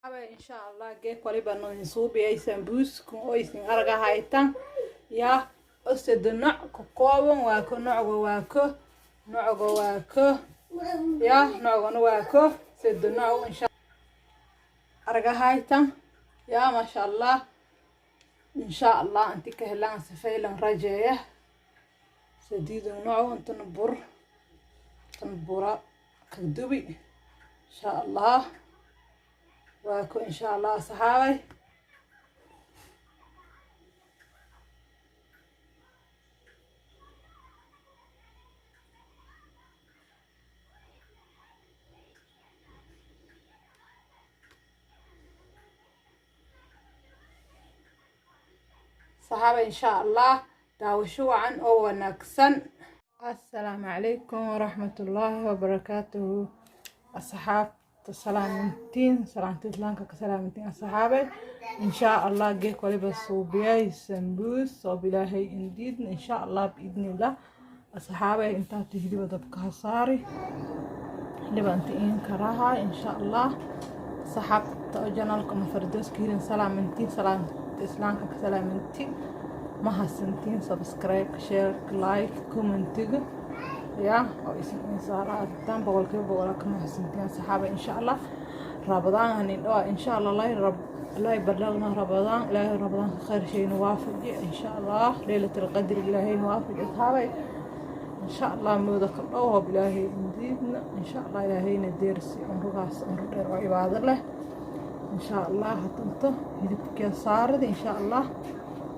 Insha Allah geek waliba noo insuubiyay sambuus kun oo isin araga haytan yaa oseda nooc ka kooban. Waa ko noocga, waa ko noocga, waa ko yaa noocgana, waa ko seda nooc insha araga haytan yaa, maasha Allah. Insha Allah inti ka helaan sifaylan rajeeya. Sadiidu nooc intana bur tan bura ka dubi insha Allah. Waa ko insha Allah saxaabay. Saxaaba, insha Allah daawasho wacan oo wanaagsan. Assalaamu calaykum waraxmatullaahi wabarakaatuhu. Asxaabta, salaamintiin, salaamta islaamka ka salaamintiin. Asxaabay, insha Allah geek waliba suubiyay sambuus oo bilaahay indiidna insha Allah biidnillah. Asxaabay, intaata hiliba dabka ha saari, hiliba inta iin karaha insha Allah. Saxaabta oo janalka ma fardooska hirin, salaamintiin, salaamta islaamka ka salaamintiin, ma hasantiin. Subscribe, share, like, commentiga ya oo isin insaaraan 100% kama hasantiin saxaaba. Insha Allah Rabadaan hanin dhawa insha Allah, lay rab ilaahay balagna Rabadaan, Ilaahay Rabadaan khayr shayna waafaji insha Allah, Leylatul Qadr Ilaahay waafaji. Saxaabay, insha Allah mooda ka dhow hoob Ilaahay indiidna insha Allah, Ilaahayna deersi cumrigaas cumri dheer oo cibaado leh insha Allah. Hadanto hilibkii saarida insha Allah,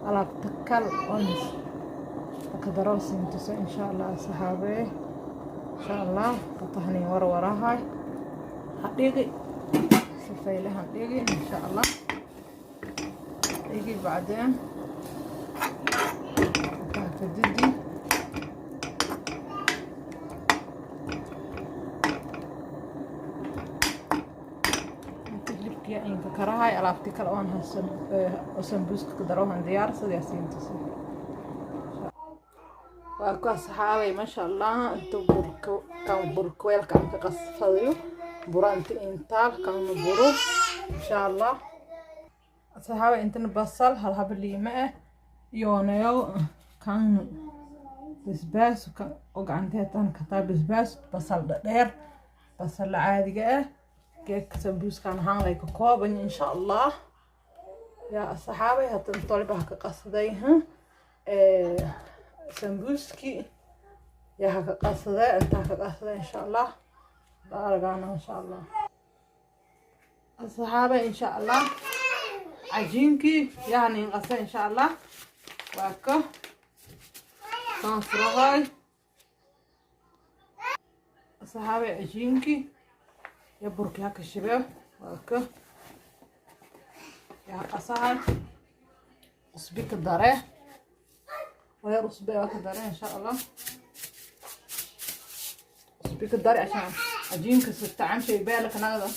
alaabta kal ons akadaro siintuso insha Allah. Saxaabee, insha Allah fatahni warwarahay hadhigi sifaylahan dhigi insha Allah, dhigi bacdeen kadidi inta hilibkii inka karahay. Alaabti kale oon hasan oo sambuuska ka daro han diyaarsaday siintuso. Waa ku asxaabay, maasha Allah. Inta burka kan burka weelka aan ka qasfadayo bura inta intaal kana buro insha Allah. Asxaabay, intana basal hal haba liima ah yoonayo kan basbaas oo gacanteetan kataa basbaas, basal dhadheer, basal caadiga ah. Geedka sambuuskan ahaan lay ka kooban insha Allah yaa asxaabay. Hadan toliba ka qasaday sambuuski yaa ka qasaday, intaa ka qasaday insha Allah aragaana insha Allah. Asxaabay, insha Allah cajiinkii yaa nin qasay insha Allah. Waa ka saan furahay asxaabay cajiinkii ya burkii haka shibee. Waa ka yaa qasahay, usbi ka dare, wayar usbi waa ka dare insha Allah. Usbi ka dare عشان cajiinka si shay beelka nagada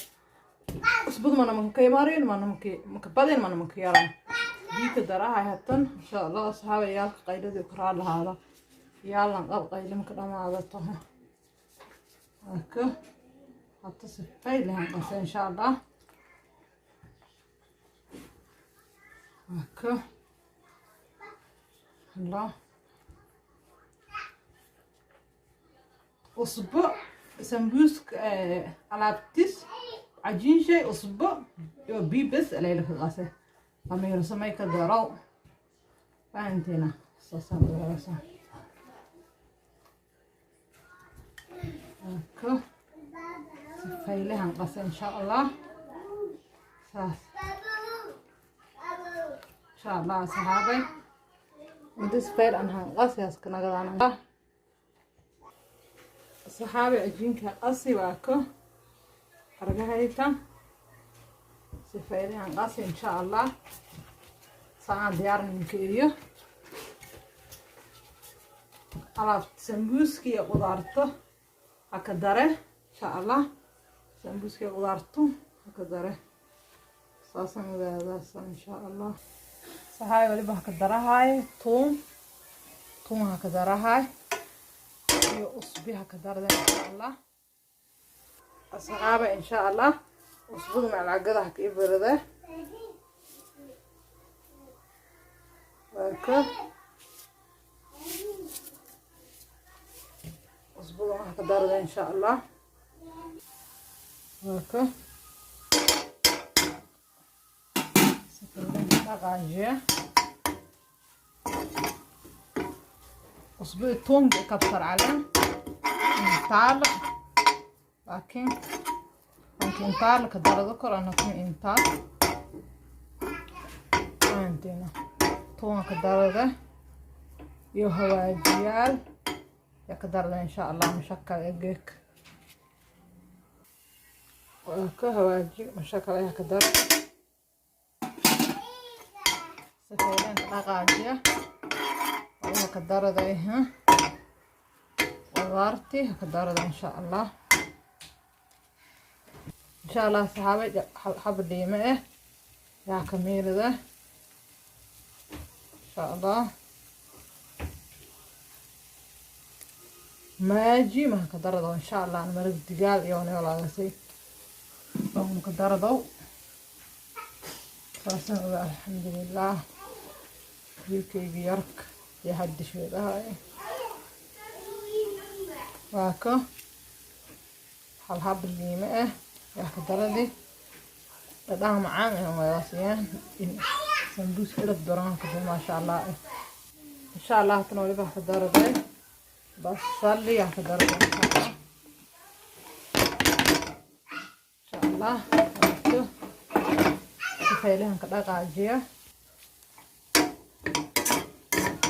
usbadu mana maka marin, mana maka badin, mana maka yaran biyo ka darahay hatan insha Allah. Asxaaba, yaalka qayladii karaa lahaada yaalan qab qayli maka dhamaadato. Haka hata sifay lahan qasa insha Allah. Haka Allah usbo sambuuska alaabtis cajiin shay usbo iyo biyo bes alayla ka qase, amiiro samay ka darow fahanteena saasaan ogaasa. Haka sifaylahan qase insha Allah, saas insha Allah. Saxaabay, muddo sifayl aan han qase haskanagadaan. Saxaabi, cajiinka qasi waa ko argahayta sifaylahan qasi insha Allah, saaan diyaar ninka iyo alaabta sambuuska iyo qudaarto haka dare insha Allah. Sambuuska iyo qudaarto haka dare, saasaan ogaadaasa insha Allah. Saxaabi, waliba haka darahay tuun, tuun haka darahay iyo usbi haka darada insha Allah. Asxaaba, insha Allah Cusbada malcagada ha ka ibarada. Waa ka cusbada waxa ka darada insha Allah. Waa ka dhaqaajiya cusbada, toonka, kabsar caleen intaal, laakiin anki intaal ka darado kor anaku intaal aantina toonka ka darada iyo hawaajiyaal yaa ka darada insha Allah. Mushakal egeek waa ka hawaaji mushakal ayaa ka darada, safeyleenka dhaqaajiya waa ka darada, qudaartii ka darada insha Allah. Insha Allah saxaabay, xaba dhiime ah yaa ka miirada insha Allah. Maaji maha ka darado insha Allah, marag digaal iyo neolaagasay baan ka daradow. Saasan oga, alxamdulilah. Wiilkayga yarka iyo hadisheedahay waa ka hal hab liime ah yaa ka daradi, dhadhaha macaan ah waasiyaan sambuus edab daranka, maasha Allah. Insha Allah tan waliba ka daraday basali yaa ka daraday insha Allah. Wato sifaylahan ka dhaqaajiya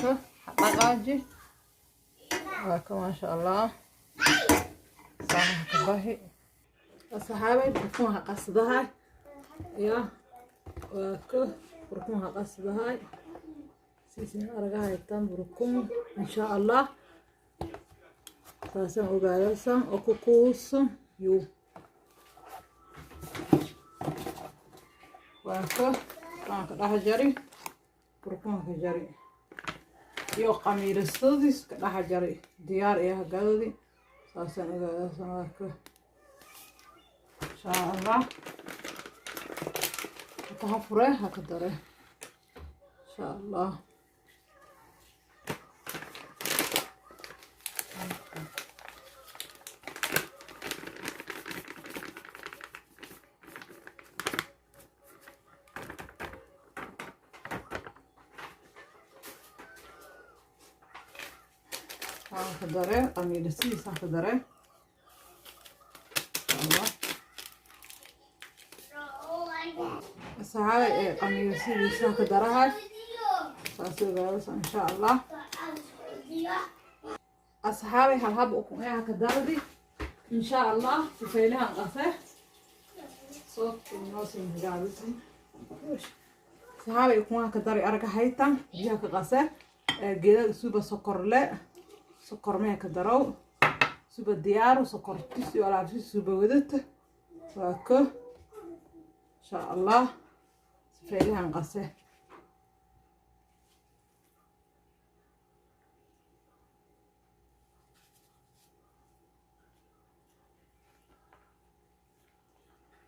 ka dhaqaaji, waa ka maasha Allah. Saanaha ka bahi asxaabay, burkumaha qasdahay ya, waa ka burkumaha qasdahay siisin aragahaytan burkun insha Allah. Saasan ogaadasan oo ku kuusan yuu waa ka waan ka dhex jari burkunka ka jari iyo qamiirasadiis ka dhex jari diyaar iyo hagadadi. Saasaan ogaadasan, waa ka insha Allah. Hata ha fure, ha ka dare insha Allah. Waan ka dare qamiirasidiis ha ka dare insha Allah. Saxaabay ee qamiirasidiisa ka darahay, saas ogaadasa insha Allah. Asxaabay, hal hab ukun ee ka daradi insha Allah. Sifaylahan qase soo inoo hagaabisi. Saxaabay, ukumaha ka dari araga haytan, biyaha ka qase geedaha suba sokorle, sokor mee ka darow, suba diyaaru sokortis iyo alaabtis suba wadata. Waa ka insha Allah sifaylahan qase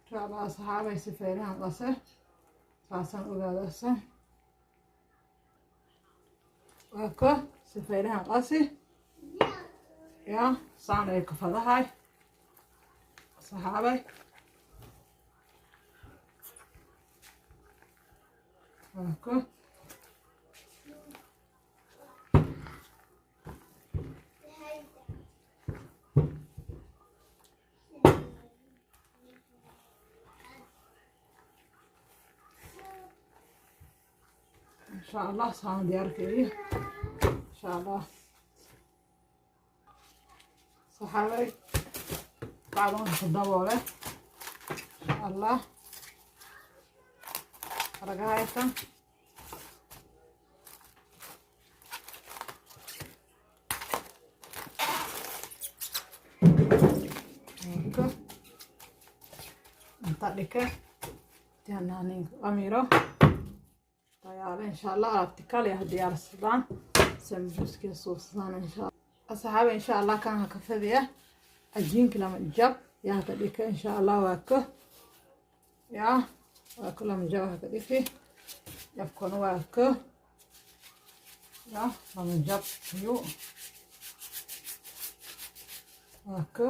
insha Allah. Asxaabay, sifaylahan qase, saasaan ogaadasa. Waa ka sifaylahan qasi ya, saan ay kafadahay saxaabay. Waa ka insha Allah saan diyaarkeeyo insha Allah. Saxaabay, bacdan ku daboole insha Allah. Aragahaytan ka inta dhike tihanaaninka qamiro tayaale insha Allah. Alaabti kale ha diyaarsadaan, sambuuskiya suubsadaan insha Allah. Asxaabi, insha Allah kan ha ka fadiya ajiinki lama jab yaa ka dhika insha Allah. Waa ka Yaa waa ku lama jab ka dhiki. Jabkuna waa ka yaa lama jab yu waa ka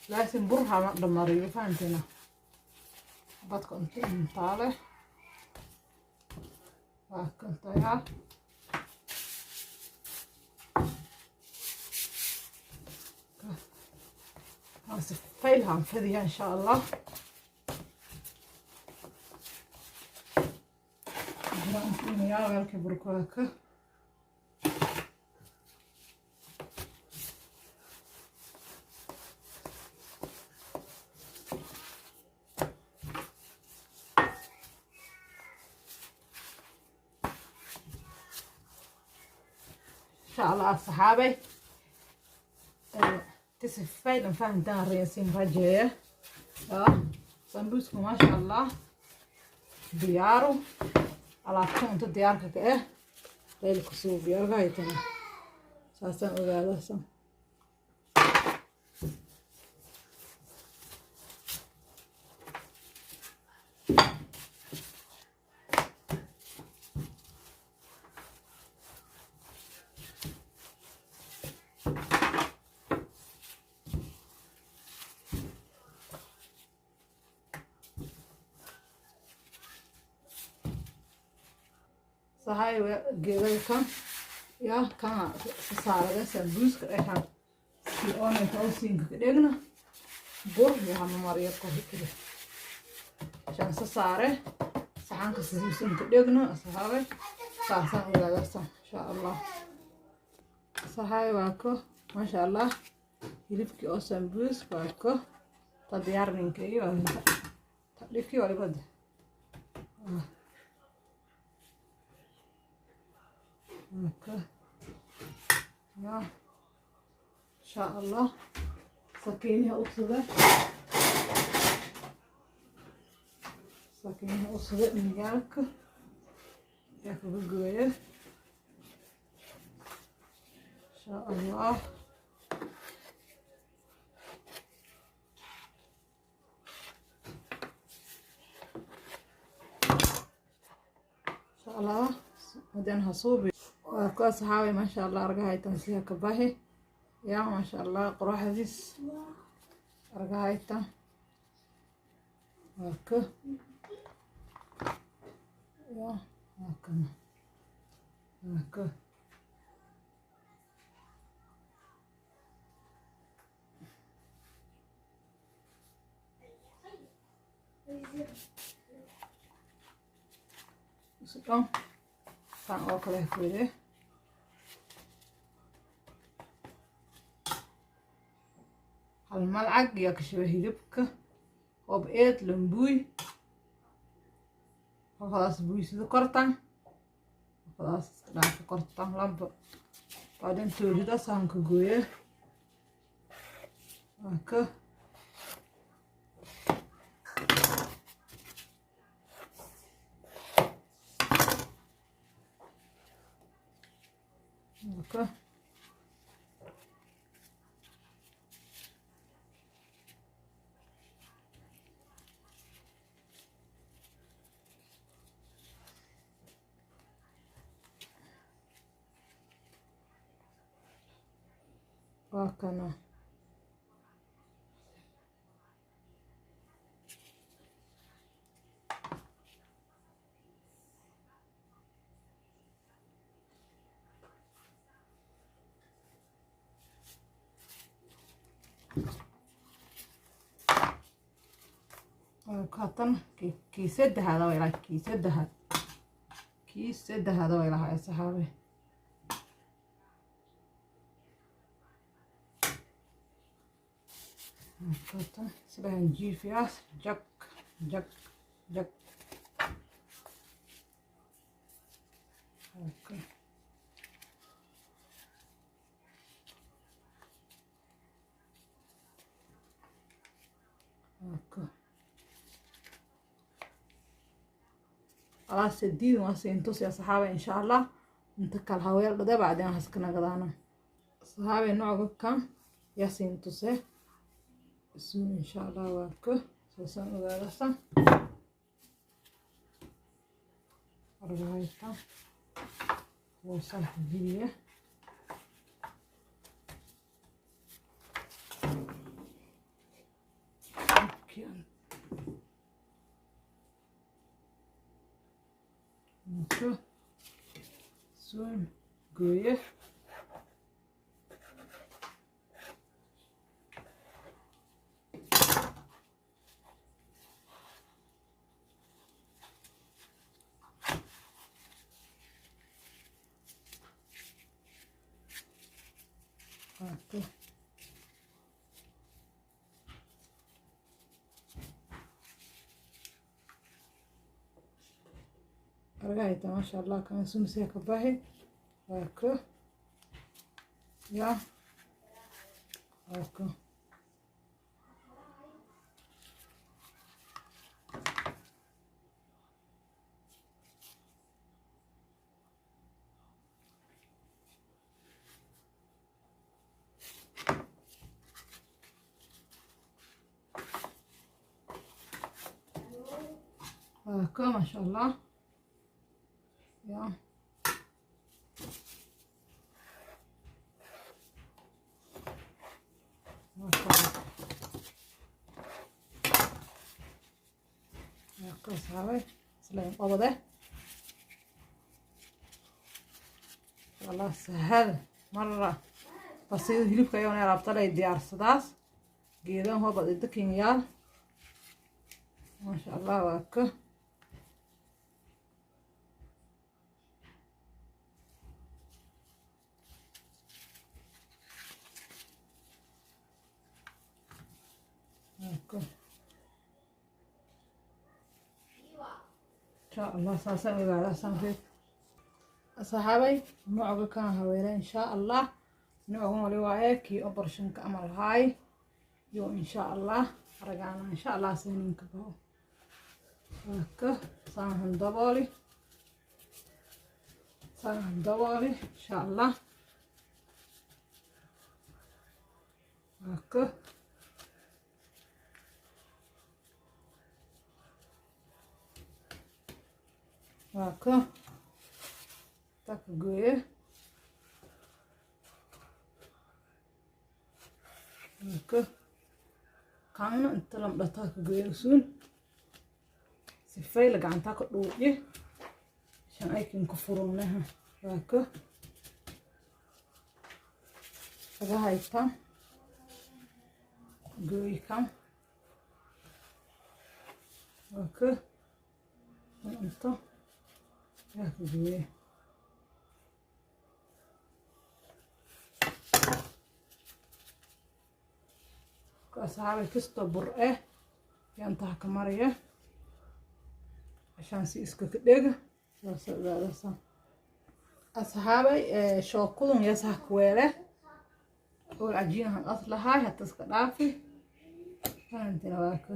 laasin bur hama dhamariyo, fahanteena? Badka inta intaale waa kantayaa. Faylhaan fidiya insha Allah. Weelkii burka waa ka insha Allah. Asxaabay, tisifaydan fahantaan riyasiin rajeeya. Sambuusku maasha Allah diyaaru, alaabta cunto diyaarka ka ah leylka suubiyo argahaytana saasaan ogaadasan. Sahay geedaga kan ya kana saarada sambuuska dhexan si oonayta oo siinka ka dhegna bur iyo mariyo korkida shan sa saare saxanka sidiisan ka dhegno. Saxaabay, saasaan ogaadasa insha Allah. Sahay, waa ko maasha Allah hilibkii oo sambuus waa ko ta diyaar ninkay waa ta dhiki walibad. Ya insha Allah sakiiniha usada, sakiiniha usada miyaalka yaa kaga gooya insha Allah. Insha Allah haddaan hasuubi waa ku asxaabay. Maasha Allah, argahaytan siha ka bahi ya maasha Allah, qoraxdiis argahaytan waa ka ya waa kana waa ka. Dhan saan oo kale fide. Hal malcag yaa ka shuba hilibka hoob eed lambuuy qofadaas buuysida kortan, qofadaas iska dhaafa kortan lamba baadin toorida saanka gooye waa ka. Ka waa kana. Haatan kii saddexaad way lahay, kii saddexaad, kii saddexaad way lahay saxaabe. Haatan sidahan jiifiyaas jag jag jag. Okay. Okay. خلاص سديد واسين tusi asxaaba insha Allah. Inta kala haweel dhade bacdeen haskana gadaana. Saxaabe, nooca kan yaasiin tuse. Isuun insha Allah waa ko saasaan ogaadasa argahayta hoosaa geliya. Ko suun gooye. Waa argahayta, maasha Allah, kan sumsiya ka bahi. Waa ko ya waa ko. Waa ko, maasha Allah, ya waa ko asxaabay, isla qabade Allah sahal mara basiid. Hilibka ayona alaabtalay diyaarsadaas geedan hoobad idakin yaal, maasha Allah. Waa ko waa ko insha Allah, saasaan ogaada sanreed asxaabay. Nooca kan haweele insha Allah, noocan wali waaye kii operation-ka amal haay yo insha Allah aragaana insha Allah sininka bao. Waa ka saahan dabooli, saahan dabooli insha Allah. Waa ka waa ka taka gooye. Waa ka kaana inta lam dhataa ka gooye usuun sifayla gacantaa ka dhuuqye shan aykin ku furunnaha. Waa ka laga hayta gooyi kan. Waa ka inta yaa ka gooye. Asxaabay, kastoo bur eh yaan taha ka maraya عشان si iska ka dhega saas ogaadasa asxaabay. Shookadun yasaha kuweele oo cajiinahan aslahay hata iska dhaafi fahantina. Waa ka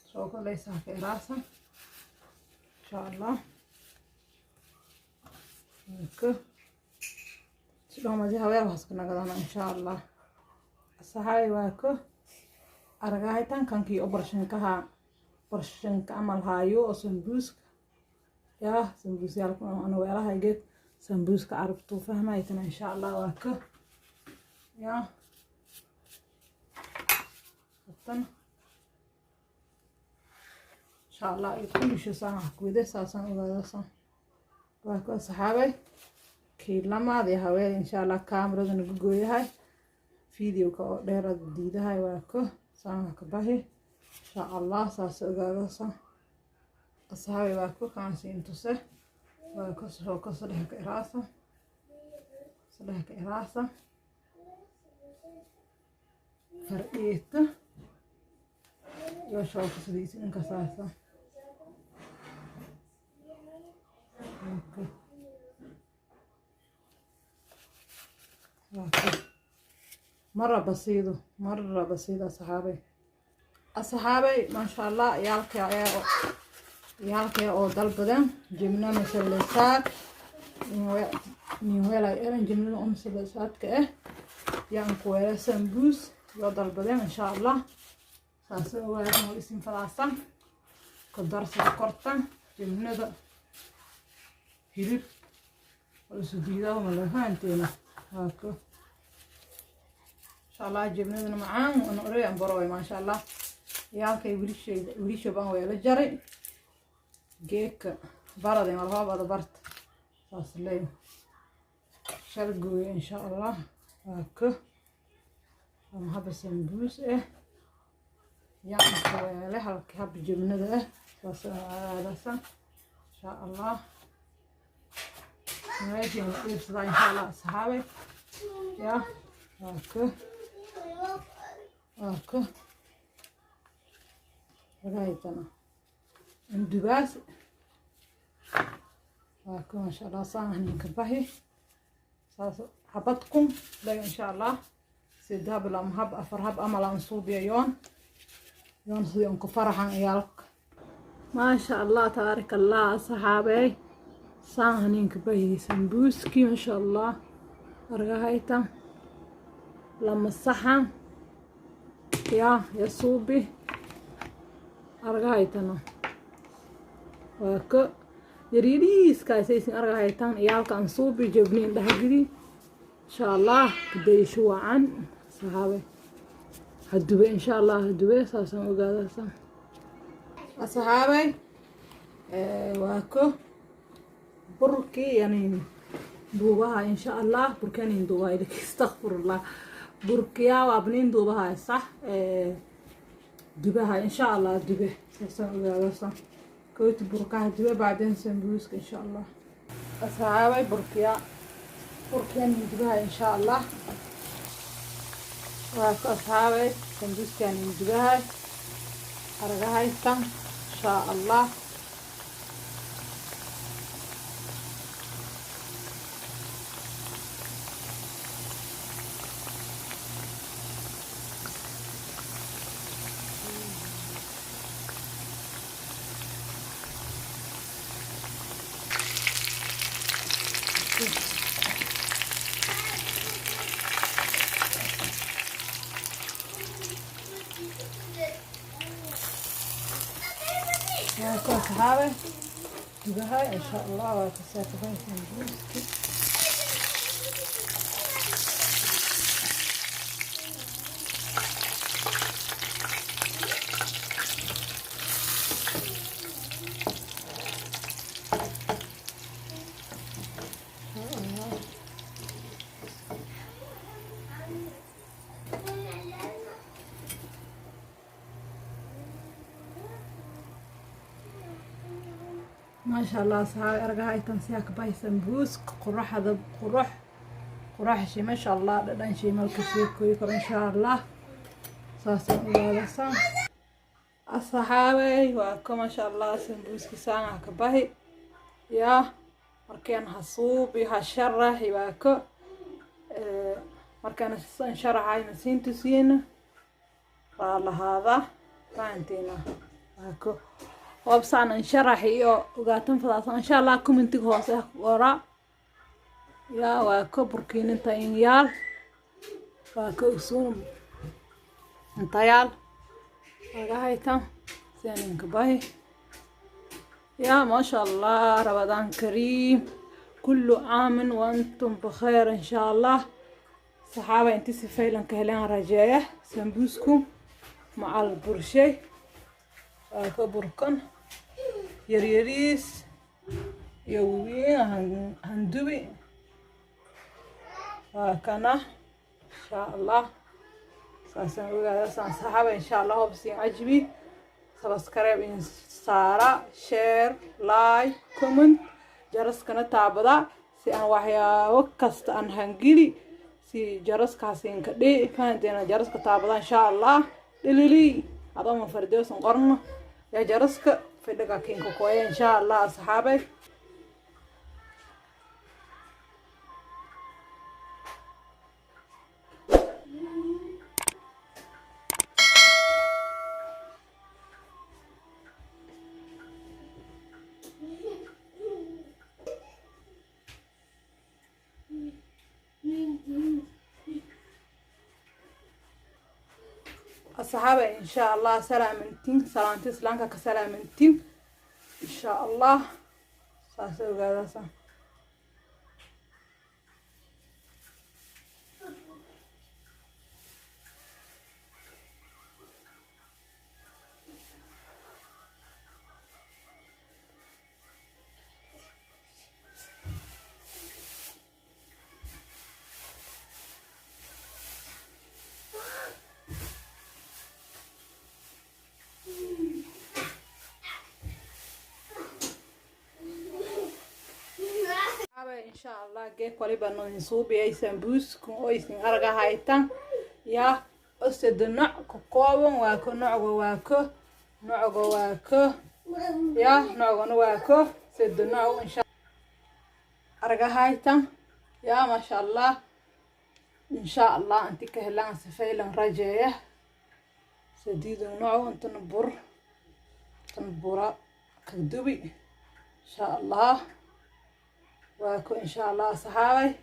shookada laysaha ka iraasa insha Allah. Ka sidhoomadi haweel haska nagadana insha Allah asxaabay. Waa ka aragahaytan kankii operation-kaha, operation-ka amal haayo oo sambuuska yaa sambuusyaalka ana weelaha geed sambuuska carabtuu fahmaytana insha Allah. Waa ka yaa tan insha Allah iyo kullisho saan wax kuwide saasaan ogaadasa. Waa ka saxaabay kii lamaad iyo haween insha Allah. Kaamirada nagu gooyahay videoka oo dheeraad diidahay. Waa ka saan wax ka bahi insha Allah, saas ogaadasa asxaabay. Waa ku kaansiin tuse. Waa ka soo ka saddex ka iraasa, saddex ka iraasa fardhiita iyo shooka sidiisa inka saasa. Waa مرة بسيطة مرة بسيطة أصحابي. أصحابي ما شاء الله، yaalkay oo dalbadan jibna masalasaad niwela eran jibnada oo masalasaadka ah. Yaan ku weela sambuus yoo dalbadeen insha Allah. Saas ogaadaan oo isin fadaasan ku darsada kortan jibnada hilib oo isu diidaa ma lahaanteena. Waa ko insha Allah jibnadana macaan ana oray aan barooy maasha Allah. Yaalkay wiilashayda wiilasha baan weela jaray geedka barada malhabada barta saas leeyo shalgooya insha Allah. Waa ko ama haba sambuus ah yaan ku weele halka hab jibnada ah saas aadasan insha Allah. Meeshaan iibsadaa insha Allah asxaabay. Ya waa ko waa ko ragaytana indubaas waa ko maasha Allah. Saan ninka bahi saas habadkum lay insha Allah. Saddex hab lama hab afar hab ama laan suubiya yoon yoon sidii unku faraxan ciyaalka maasha Allah tabaaraka Allah. Asxaabay saan ninka bahi sambuuski maasha Allah. Argahayta lama saxan ya yasuubi argahaytana waa ko yaryariiskaasaysin argahaytan ciyaalka aan suubi jabniin dhexgeli insha Allah. Kadaysho wacan saxaabe hadube insha Allah hadube saasaan ogaadasa asxaabay. Waa ko burkii yani duubaha insha Allah. Burkanin duubaha astaghfirullah burkiyaa waabnin duubaha sax dubaha insha Allah dube saasaan ogaadasa kooti burkaha dube bacdeen sambuuska insha Allah. Asxaabay burkiyaa burkiyan dubaha insha Allah. Waa ku asxaabay sambuuskan dubaha argahaytan insha Allah. Waa ku asxaabay dubaha insha Allah. Waa ka saakabay sambuuski. Insha Allah. Maasha Allah asxaabi argahaytan siyaa ka bahi sambuusk quraxda qurux quraxshi maasha Allah. Dhadhan shay malka sheekoy karo insha Allah. Saasaan ogaadasan asxaabay. Waa ka maasha Allah sambuuski saan ka bahi yaa markaan hasuubi ha sharaxi waa ka markaan sharaxay masiin tusiina waa lahaada fahanteena. Waa ko hoobsaan sharaxi iyo ogaatan fadaasan insha Allah. Commentiga hoose qora yaa waa ka burkiininta in yaal waa ka ogsoon intayaal agahaytan sianinka bahi يا ما شاء الله. رمضان كريم، كل عام وانتم بخير ان شاء الله. صحابة انت سفيلن كهلان رجاية سمبوسكم مع البرشي كبركن يريريس يوين هندوي كنا ان شاء الله. صحابة ان شاء الله بسين عجبي subscribe in saara, share, like, comment, jaraskana taabada si aan waxyaabo kasta aan hangeli si jaraskaasi inka dhici fahanteena. Jaraska taabada insha Allah dhilili adoo fardoosan qorno yaa jaraska fidhiga kinka kooya insha Allah asxaabay. Asxaaba, insha Allah salaamantiin, salaanti islaamka ka salaamantiin, insha Allah. Saas ogaadaasa. Insha Allah geek waliba noo suubiyay sambuus kun oo isin araga haytan yaa oo sida nooc ka kooban. Waa ko noocga, waa ko noocga, waa ko yaa noocgana, waa ko sida nooc insha araga haytan yaa. Maasha Allah, insha Allah inti ka helaan sifaylan rajeeya. Sadiidu nooc intana bur tan bura ka dubi, insha Allah. Waa ku insha Allah saxaabay.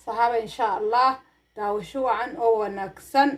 Saxaaba, insha Allah daawasho wacan oo wanaagsan.